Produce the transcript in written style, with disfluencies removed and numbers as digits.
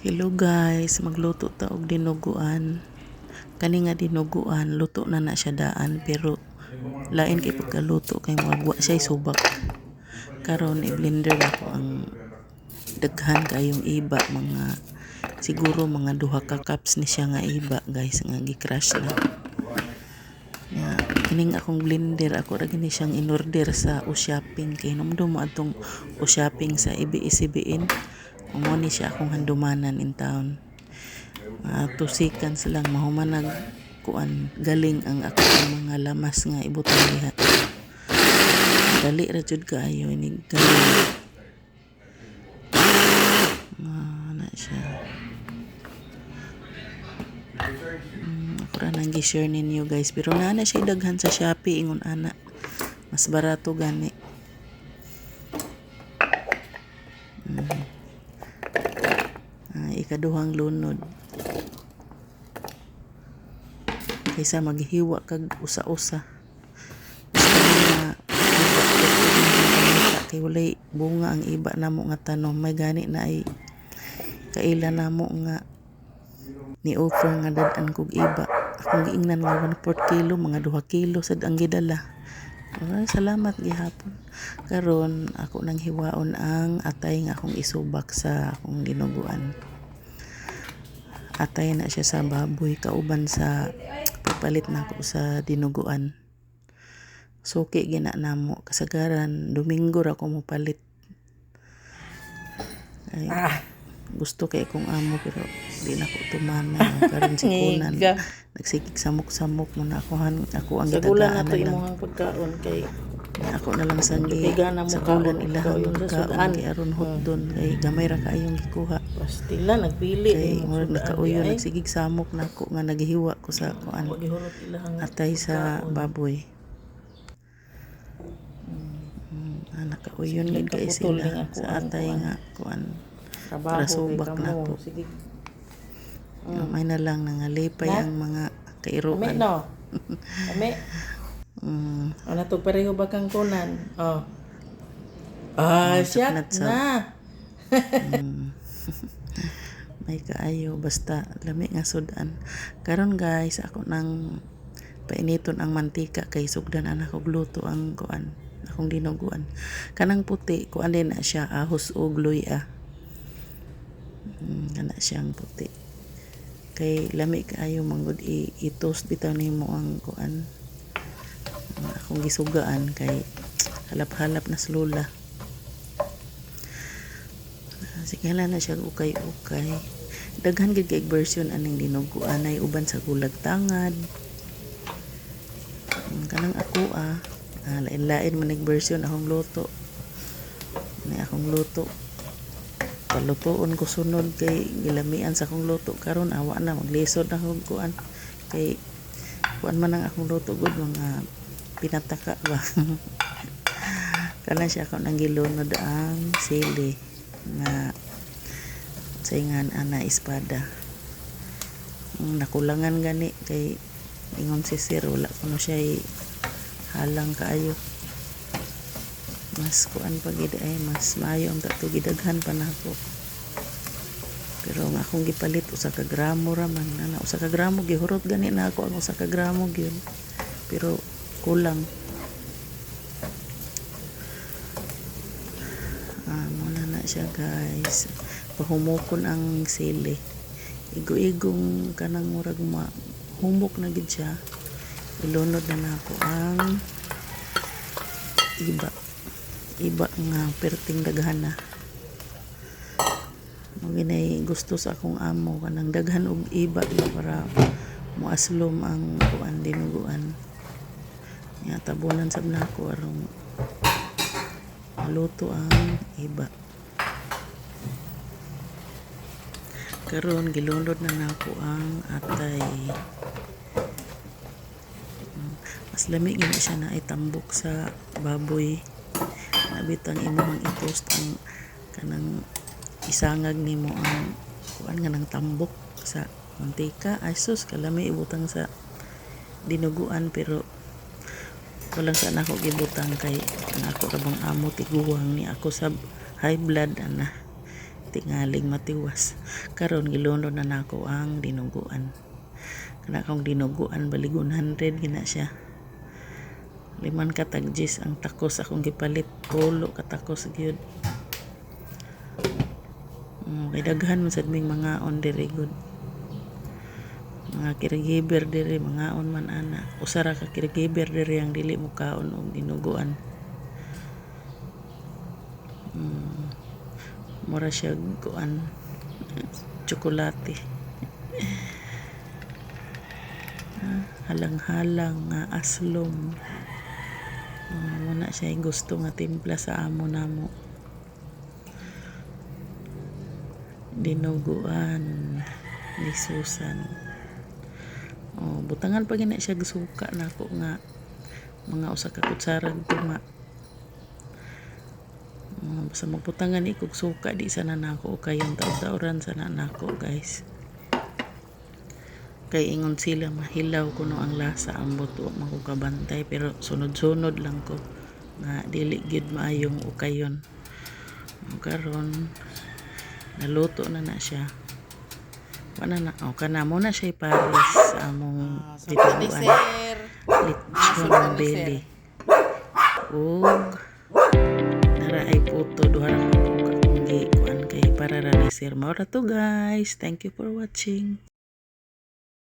Hello guys, magluto ta og dinuguan. Kani nga dinuguan, luto na na siya daan pero lain kay pagkaluto kay murag wa siya subak. Karon i-blender nako ang daghan kayong iba, mga siguro mga 2 ka cups ni siya nga iba, guys, nga gi-crush na. Nga kining akong blender, ako ra gini siyang inorder sa U-Shopping kay hinumdum mo atong U-Shopping sa ABS-CBN. Mao ni siya akong handumanan in town. 2 seconds lang mahuman nag kuan galing ang akong mga lamas nga ibutang diha. Dali ra jud kaayo inig galing. Na siya. Ako ra nang gi-share ninyo, guys, pero naa na siya daghan sa Shopee ingon ana. Mas barato gani. Ikaduhang lunod. Kaysa maghiwa kag usa-usa. Basta nga iba pangita kay walay bunga ang iba namo nga tanom, may gani na ay kaila namo nga ni offer nga dad-an kog iba. Akong giingnan nga 1/4 kilo, mga 2 kilo sad ang gidala. Ay, salamat gihapon. Karon ako nang hiwaon ang atay nga akong isubak sa akong dinuguan. Atay na siya sa baboy kauban sa pagpalit nako sa dinuguan. Suki gina namo kasagaran Domingo ra ko mopalit. Ay, gusto kay akong amo pero di na ko tumana karon si Kunan. Ngiga. Nagsigig samok-samok mo na ako han ako ang Sagulan gitagaan na na to lang. Imong pagkaon kay Ako na lang sang gi kay gana mo sagulan kaon, ilahang kaon sa pagkaon sudan. Kay aron hotdon kay gamay ra kaayong gikuha. Pastila nagpili Kay imong murag sudan nakauyon di ay. nagsigig samok nako nga naghiwa ko sa kuan Wa gihurot ilahang atay sa pagkaon. Baboy. Nakauyon Sige, gid kay kaputol sila ning ako sa ang atay kuan. Nga kuan Trabaho para kay subak kamo. nako. Sige. Gamay na lang nangalipay Na? ang mga Ame kairuan. No. Ame. Ano to, pareho ba kang kunan? Oh. Ah, siya Saknat sa na. May kaayo basta lami nga sudan. Karon guys, ako nang painiton ang mantika kay sugdan ana kog luto ang kuan akong dinuguan. Kanang puti kuan din na siya, ahos og luya. Kana siyang puti. Kay lami kaayo manggod i-toast bitaw nimo ang kuan ang akong gisugaan kay halap-halap na sa lula. Sige lang na siya ukay-ukay. Daghan gid kay version aning dinuguan ay uban sa gulag tangad. Kanang ako lain-lain man nig version akong luto. Ni akong luto. Palutoon ko sunod kay gilamian sa akong luto karon, awa na maglisod na akong kuan kay kuan man ang akong luto gud, mga pinataka ba. Kana siya, ako nang gilunod ang sili nga saingan ana espada. Nakulangan gani kay ingon si sir wala kuno siya halang kaayo. Mas kuan pa gid ay mas maayo ang tato gidaghan pa nako. Pero ang akong gipalit 1 ka gramo ra man ana, 1 ka gramo gihurot gani na ako ang 1 ka gramo gyud. Pero kulang. Mao na na siya, guys. Pahumokon ang sili. Igo-igong kanang murag ma humok na gid siya. Ilunod na nako ang iba. Iba nga perting daghan na. Mao ginay gusto sa akong amo kanang daghan og iba ba para moaslom ang kuan dinuguan. Nya tabunan sab nako aron maluto ang iba. Karon gilunod na nako ang atay. Mas lami gid na siya na itambok sa baboy. Nabitang imong i-toast ang kanang isangag nimo ang kuan nga nang tambok sa mantika. Ay sus, kalami ibutang sa dinuguan pero walang sa nako gibutang kay ang ako ra bang amo tiguang ni ako sa high blood ana. Tingaling matiwas. Karon gilunod na nako ang dinuguan. Kana akong dinuguan, balig 100 gina siya. Liman ka tagjis ang takos akong gipalit. Tulo ka takos gyud. Kay daghan man sad ming mangaon diri gud. Mga caregiver diri mangaon man ana. Usa ra ka caregiver diri ang dili mokaon og dinuguan. Mura siya kuan, tsokolate. Ah, halang-halang nga aslom. Mao na siya gusto nga timpla sa amo namo. Dinuguan ni Susan. Oh, butangan pa gina siya suka nako nga mga usa ka kutsarag tunga. Basta magbutangan ni kog suka, di sana nako kayon taod-taoran sana nako, guys. Kay ingon sila mahilaw kuno ang lasa, ambot wa man ko kabantay, pero sunod-sunod lang ko nga dili gyud maayong ukayon. Karon naluto na na siya. Wala na, oh, kana mo na siya ipares sa among Sultan ni dinuguan. sir. Lechon Sultan ni belly. Ug nara ay puto, duha ra ka buok akong gi kuan kay para ra ni sir. Mao ra to, guys. Thank you for watching.